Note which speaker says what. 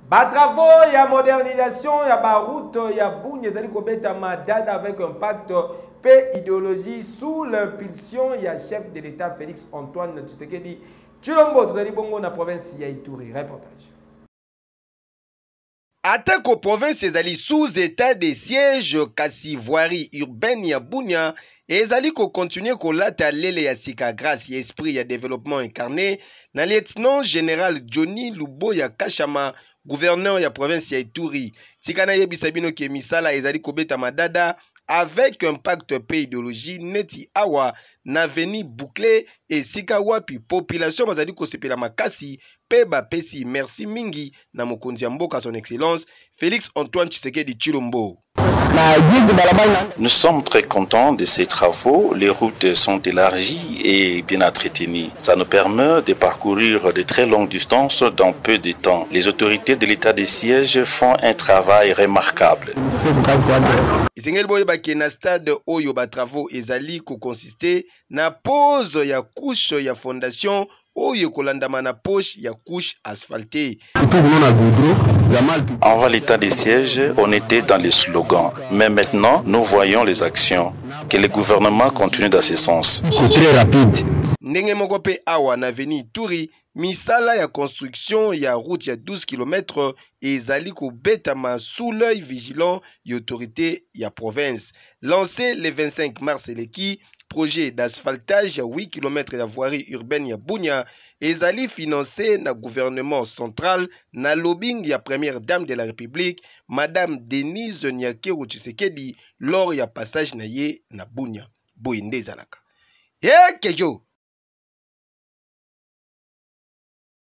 Speaker 1: Ba travaux ya modernisation ya ba route ya Bunia ezali kobetama dada avec impact pe idéologie sous l'impulsion ya chef de l'État Félix Antoine Tshisekedi Tshilombo. Tozali bongo na province ya Ituri. Reportage.
Speaker 2: Atako province ezali sous état de siège, kasi voirie urbaine ya Bunia ezali kokontinue kolata lele ya sika grâce ya esprit ya développement incarné na lieutenant général Johnny Luboya Kashama, gouverneur ya province ya Ituri. Tika nayebisa bino ke misala ezali kobeta madada avec impact pe idéologie neti awa na avenue bouclée, esika wapi population bazali kosepela makasi pe bapesi merci mingi na mokonzi ya mboka, Son Excellence Félix Antoine Tshisekedi Tshilombo.
Speaker 3: Nous sommes très contents de ces travaux. Les routes sont élargies et bien entretenues. Ça nous permet de parcourir de très longues distances dans peu de temps. Les autorités de l'état des sièges font un travail remarquable.
Speaker 2: Esengeli boyeba ke na stade oyo batravaux ezali kokonsiste na pose ya couche ya fondation oyo ekolandama na poche ya couche asphaltée.
Speaker 3: Avant l'état des sièges, on était dans les slogans. Mais maintenant, nous voyons les actions. Que le gouvernement continue dans ce sens.
Speaker 4: Très rapide.
Speaker 2: Ndenge moko mpe awa na avenue Ituri, misala ya construction ya route ya 12 km ezali kobetama sous l'œil vigilant ya autorité ya province. Lancé le 25 mars eleki, projet d'asphaltage ya 8 km ya voirie urbaine ya Bunia ezali financé na gouvernement central na lobbying ya première dame de la République, Madame Denise Nyakeru Tshisekedi, lors ya passage na ye na Bunia. Boye nde ezalaka. Ekejo!